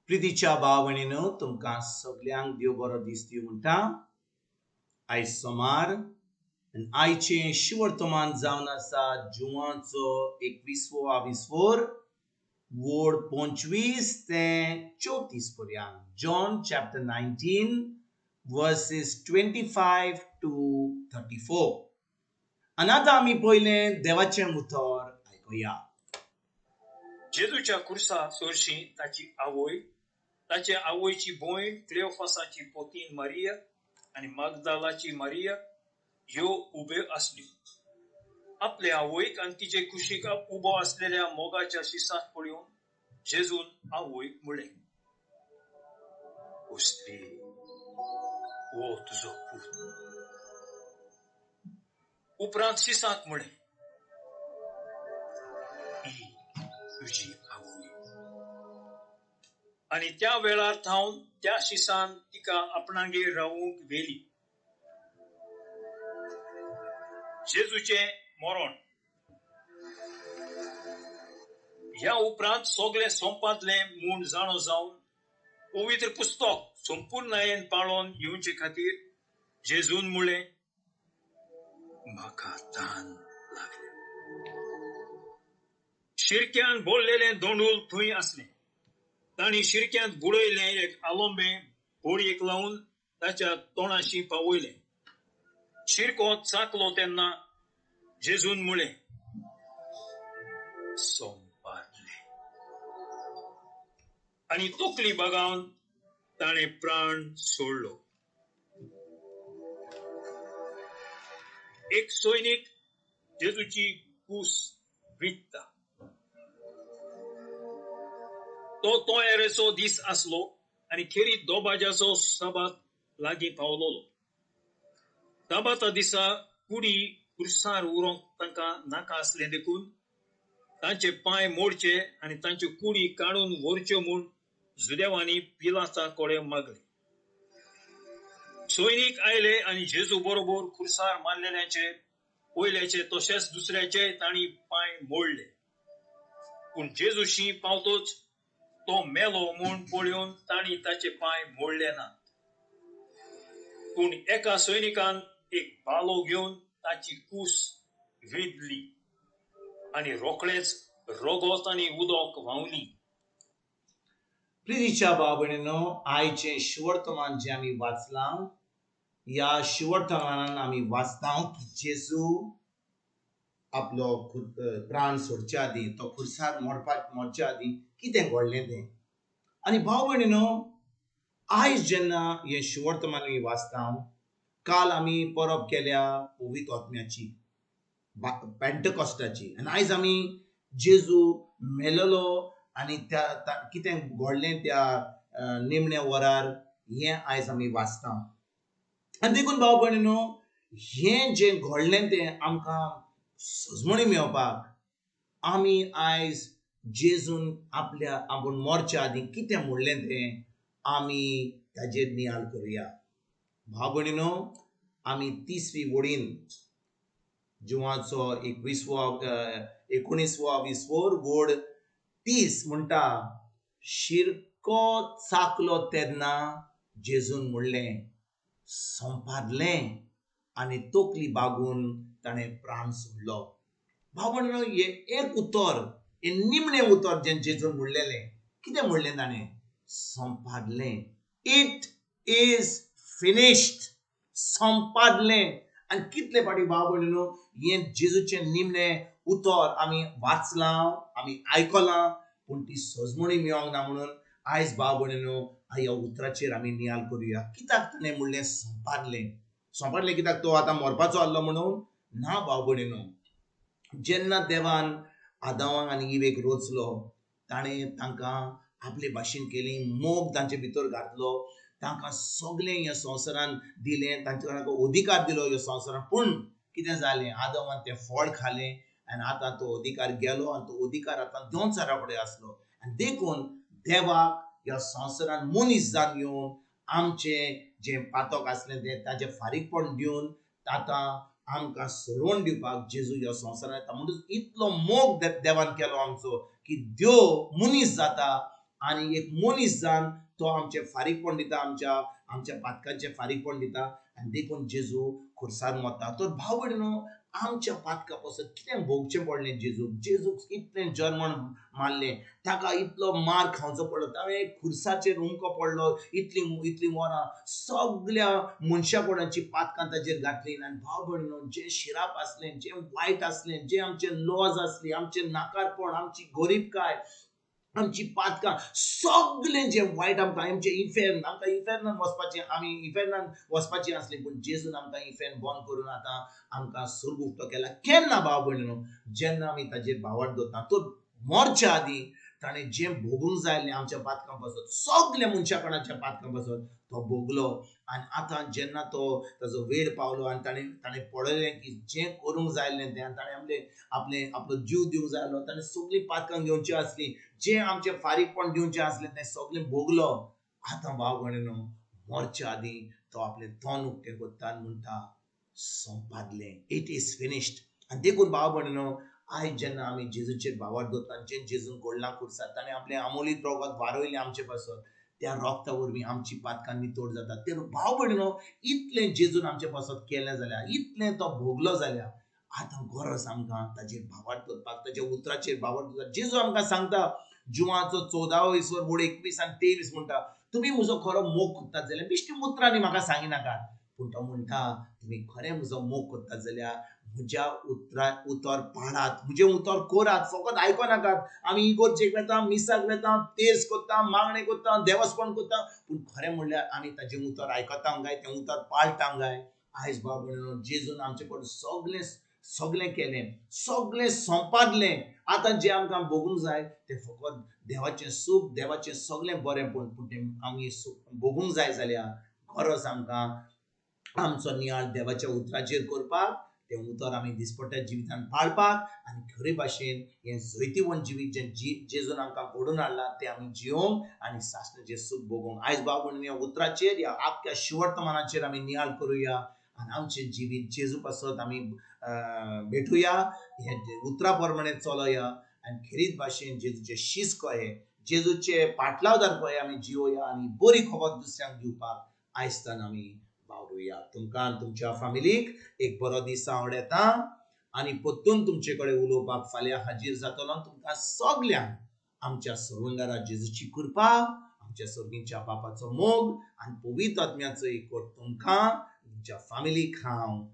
प्रितीच्या भाव भयणीनो, तुमकां सगल्यांक देव बरो दीस दिवं म्हणटा. आयज सोमार आनी आयचें शिवर्तमान जावन आसा जुवाचो एकवीसवो आविसवोर वोड 25 ते 34 पर्यंत. John chapter 19 verses 25 to 34. आनी आतां आमी पयलें देवाचें उतर आयकुया. जेजूच्या खुर्सा सरशी ताची आवय, ताचे आवयची भयण क्लेओफासाची पोतीन मारिया आनी मागदालाची मारिया ह्यो उब्यो आसल्यो. आपले आवयक आनी तिचे कुशीक उबो आसलेल्या मोगाच्या शिसाक पळोवन जेजून आवयक म्हळें, "उस्त्री, हो तुजो पूत." उपरांत शिसाक म्हळें, "ही तुजी आवय." आनी त्या वेळार थावन त्या शिसान तिका आपणागेर रावूंक व्हेली. जेजूचें मरण. ह्या उपरांत सगळें सोंपातलें म्हूण जाणो जावन पवित्र पुस्तक संपूर्णायेन पाळोन येवचे खातीर जेजून म्हळें, "म्हाका तान लागल्या." शिरक्यान भरलेलें दोंडूल थंय आसलें. तांणी शिरक्यांत बुडयलें एक आलोंबें बोडयेक लावन ताच्या तोंडाशी पावयलें. शिरको चाकलो तेन्ना जेजून म्हळें, "सोंपादलें." आनी तकली बागावन ताणें प्राण सोडलो. एक सैनीक जेजूची कूस विकता. तो तयारेचो दीस आसलो आनी खेरीत दोबाज्याचो साबात लागीं पावलोलो. साबाता दिसा कुडी खुर्सार उरोंक तांकां नाका आसलें देखून तांचे पांय मोडचे आनी तांच्यो कुडी काडून व्हरच्यो म्हूण जुदेवांनी पिलाता कडेन मागलें. सैनीक आयले आनी जेजू बरोबर खुर्सार मारलेल्यांचे पयल्याचे तशेंच दुसऱ्याचे तांणी पांय मोडले. पूण जेजूशी पावतोच तो मेलो म्हूण पळोवन तांणी ताचे पांय मोडले नात. पूण एका सैनिकान एक बालो घेवन ताची कूस विदली आनी रोखडेच रगत आनी उदक व्हांवली. प्रितीच्या भाव भयणीनो, आयचें शिवर्तमान जें आमी वाचलां, ह्या शिवर्तमानान आमी वाचता की जेजू आपलो प्राण सोडच्या आदीं, तो खुर्सार मरपाक मरच्या आदीं कितें घडलें तें. आनी भाव भयणीनो, आयज जेन्ना हें शिवर्तमान आमी वाचता, काल आमी परब केल्या पवित्र आत्म्याची, पेंटकॉस्टाची, आनी आयज आमी जेजू मेलेलो आनी त्या कितें घडलें त्या निमण्या वरार हें आयज आमी वाचता. आनी देखून भाव भयणीनो, हें जें घडलें तें आमकां सजमणी मेळपाक आमी आयज जेजून आपल्या आपूण मरच्या आदीं कितें म्हणलें तें आमी ताजेर नियाळ करुया. भाव भयणीनो, आमी तिसरी वडीन जुवाचो एकवीसवो एकुणीसवो वीसवोर वोड 30 म्हणटा, शिरको चाकलो तेन्ना जेजून म्हणलें, "सोंपादलें." आनी तकली बागून ताणें प्राण सोडलो. भाव भयणीनो, हें एक उतर, हें निमणें उतर जें जेजून म्हणलेलें, कितें म्हणलें ताणें? सोंपादलें. It is finished. सोंपादलें. आनी कितले फावटी भाव भयणीनो हें जेजूचें निमणें उतर आमी वाचलां, आमी आयकलां, पूण ती सजमणी मेळोंक ना. म्हणून आयज भाव भयणीनो ह्या उतराचेर आमी नियाळ करुया. कित्याक ताणें म्हणलें सोंपादलें? सोंपादलें कित्याक? तो आतां मरपाचो आहलो म्हणून ना. भाव भयणीनो, जेन्ना देवान आदावांक आनी इवेक रोचलो, ताणें तांकां आपले भाशेन केली, मोग तांचे भितर घातलो, तांकां सगळें ह्या संवसारान दिलें, तांचे अधिकार दिलो ह्या संवसारान. पूण कितें जालें? आदावान तें फळ खालें आनी आतां तो अधिकार गेलो आनी तो अधिकार आतां दोनचारा कडेन आसलो. आनी देखून देवाक ह्या संवसारान मनीस जावन येवन आमचें जें पातक आसलें तें ताचें फारीकपण दिवन आतां आमकां सोडोवन दिवपाक जेजू ह्या संवसारान येता. म्हणटच इतलो मोग देवान केलो आमचो की देव मनीस जाता आनी एक मनीस जावन तो आमचें फारीकपण दिता, आमच्या आमच्या पातकांचें फारीकपण दिता आनी देखून जेजू खुर्सार मरता. तर भाव भयणीनो, आमच्या पातका पासत कितें भोगचें पडलें जेजूक? जेजूक इतलें जर्मण मारलें, ताका इतलो मार खावचो पडलो, ताणें खुर्साचेर उमको पडलो इतलीं इतलीं वरां, सगल्या मनशा कोणाची पातकां ताचेर घातलीं. आनी भाव भयणीनो, जें शिराप आसलें, जें वायट आसलें, जें आमचें लॉज आसली, आमचें नाकारपण, आमची गरीबकाय, आमची पातकां, सगळें जें वायट आमकां, आमचें इफेर्न, आमकां इफेर्नान वचपाचें, आमी इफेर्नान वचपाचें आसलें, पूण जेजून आमकां इफेर्न बंद करून आतां आमकां सुर्ग उक्तो केला. केन्ना भाव भयणीनो? जेन्ना आमी ताजेर भावार्थ दवरता. तो मरच्या आदीं ताणें जें भोगूंक जाय आसलें आमच्या पातकां पासत, सगल्या मनशाकणाच्या पातकां पासत तो भोगलो. आनी आतां जेन्ना तो ताजो वेळ पावलो आनी ताणें ताणें पळयलें की जें करूंक जाय आसलें तें, आनी ताणें आपलें आपलें आपलो जीव दिवंक जाय आसलो, ताणें सगळीं पातकां घेवची आसलीं, जें आमचें फारीकपण दिवचें आसलें तें सगळें भोगलो. आतां भाव भयणीनो, मरच्या आदीं तो आपलें तोंड उक्तें करता आनी म्हणटा, सोंपादलें, it is finished. आनी देखून भाव भयणीनो, आयज जेन्ना आमी जेजूचेर भावार्थ दवरता, जें जेजून घडलां खुर्सार, ताणें आपलें अमोलीत रगत वारयलें आमचे पासत, त्या रोगता वरवीं आमची पातकां नितळ जाता. ते भाव भयणीनो, इतलें जेजून आमचे पासत केलें जाल्यार, इतलें तो भोगलो जाल्यार, आतां गरज आमकां ताजेर भावार्थ दवरपाक, ताच्या उतराचेर भावार्थ दवरपाक. जेजू आमकां सांगता, जुवाचो 14वो इसवर वड 21 आनी 23 म्हणटा, तुमी म्हजो खरो मोग करतात जाल्यार बेश्टी उतरांनी म्हाका सांगिनाकात, पूण तो म्हणटा, तुमी खरें म्हजो मोग करतात जाल्यार म्हज्या उतरा उतर पाळात, म्हजें उतर करात, फकत आयको नाकात. आमी इगोर्जेक वेता, मिसाक वेता, तेर्स करता, मागणें करता, देवस्पण करता, पूण खरें म्हणल्यार आमी ताजें उतर आयकता काय, तें उतर पाळटा काय? आयज भाव भयणीनो, जेजून आमचे कडेन सगळें सगळें केलें, सगळें सोंपादलें. आतां जें आमकां भोगूंक जाय तें फकत देवाचें सूख, देवाचें सगळें बरेंपण. पूण तें आमी सूख भोगूंक जाय जाल्यार गरज आमकां आमचो नियाळ देवाच्या उतराचेर करपाक, तें उतर आमी दिसपट्ट्या जिवितान पाळपाक आनी खरे भाशेन हें जैतिवंत जिवीत जें जेजून आमकां घडोवन हाडलां तें आमी जियोंक आनी सासणाचें सूख भोगूंक. आयज भाव भयणीनो, ह्या उतराचेर, ह्या आख्ख्या शिवर्तमानाचेर आमी नियाळ करुया आनी आमचें जिवीत जेजू पासत आमी भेटुया, हे उतरा प्रमाणे चलोया आनी खेरीत भाशेन जेजूचे शीस कहे, जेजूचे पाटलावदार कहे आमी जियोया आनी बरी खबर दुसऱ्यांक दिवपाक आयजतान आमी वावरुया. तुमकां आनी तुमच्या फामिलीक एक बरो दीस आवडता आनी परतून तुमचे कडेन उलोवपाक फाल्यां हाजीर जातलो. तुमकां सगल्यांक आमच्या सरुंदारा जेजूची कृपा, आमच्या सर्गीच्या बापाचो मोग आनी पवित्र आत्म्याचो एकवट तुमकां, तुमच्या फामिलीक हांव